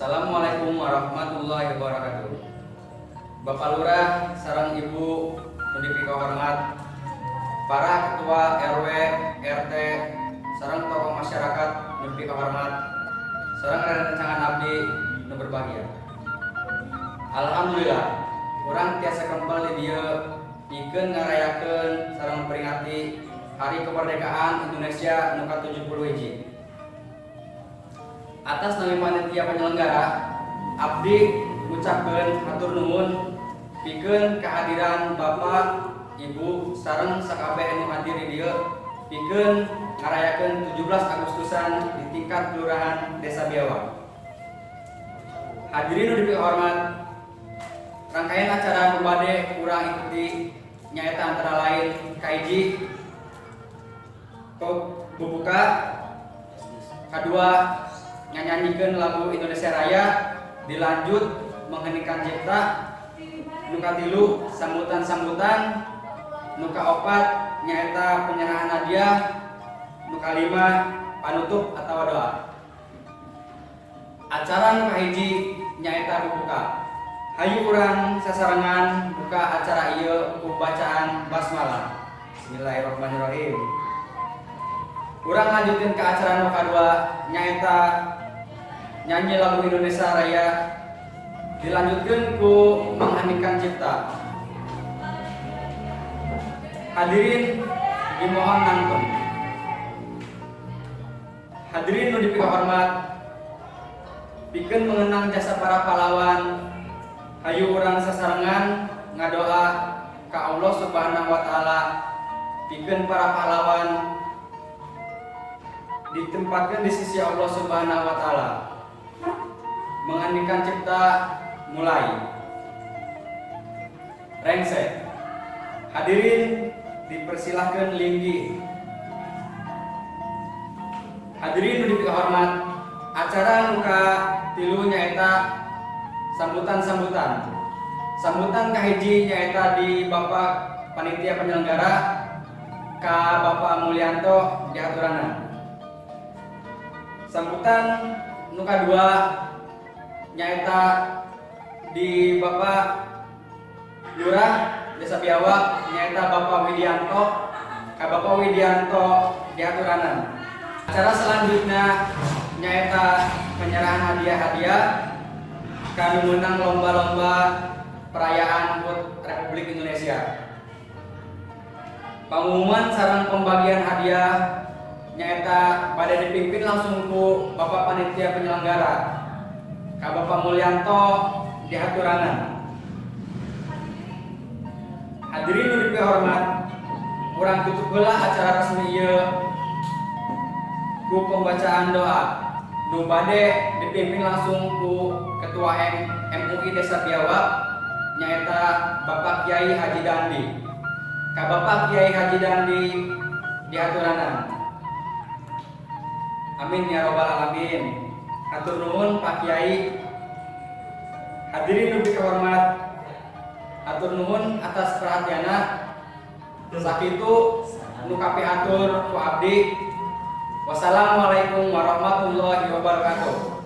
Assalamualaikum warahmatullahi wabarakatuh. Bapak Lurah sareng Ibu nu dipikahormat, para ketua RW, RT, sareng tokoh masyarakat nu dipikahormat, sareng rerencangan abdi nu berbahagia. Alhamdulillah, urang tiasa kempel di dieu pikeun ngarayakeun sareng memperingati Hari Kemerdekaan Indonesia nu ka-71. Atas nama panitia penyelenggara, abdi ngucapkeun hatur nuhun pikeun kehadiran Bapak, Ibu sareng sakabeh anu hadir di dieu pikeun ngarayakeun 17 Agustusan di tingkat kelurahan Desa Biawak. Hadirin nu dipikahormat, rangkaian acara nu bade urang ikuti nyaeta antara lain kahiji, bubuka, kedua, nyanyikan lagu Indonesia Raya, dilanjut mengheningkan cipta, nu katilu, sambutan-sambutan, nu kaopat nyaeta penyerahan hadiah, nu kalima, panutup atau doa. Acara nu kahiji nyaeta bubuka. Hayu urang sasarengan buka acara ieu ku bacaan basmalah. Bismillahirrahmanirrahim. Urang lanjutin ke acara nu kadua, nyaeta nyanyi lagu Indonesia Raya, dilanjutkan ku mengheningkan cipta. Hadirin dimohon nangtung. Hadirin nu dipikahormat, pikeun mengenang jasa para pahlawan, hayu urang sasarengan ngadoa ka Allah Subhanahu wa Taala pikeun para pahlawan ditempatkan di sisi Allah Subhanahu wa Taala. Mengheningkan cipta mulai. Rengse. Hadirin dipersilahkan linggih. Hadirin nu dipikahormat, acara nu katilu nyaeta sambutan-sambutan. Sambutan kahiji nyaeta di Bapak Panitia Penyelenggara, ka Bapak Mulyanto diaturanan. Sambutan nu kadua nyaeta di Bapak Lurah Desa Biawak, nyaeta Bapak Widianto, ka Bapak Widianto diaturanan. Acara selanjutnya nyaeta penyerahan hadiah-hadiah ka nu menang lomba-lomba perayaan HUT Republik Indonesia. Pengumuman sareng pembagian hadiah nyaeta pada dipimpin langsung ku Bapak Panitia Penyelenggara, ka Bapak Mulyanto diaturanan. Hadirin nu dipihormat, urang tutup heula acara resmi ieu ku pembacaan doa nu bade dipimpin langsung ku Ketua MUI Desa Biawak, nyaeta Bapak Kiai Haji Dandi. Ka Bapak Kiai Haji Dandi diaturanan. Amin ya robbal alamin. Hatur nuhun, Pak Kiai. Hadirin nu dihormat, hatur nuhun atas perhatianna. Sakitu nu kapihatur ku abdi. Wassalamualaikum warahmatullahi wabarakatuh.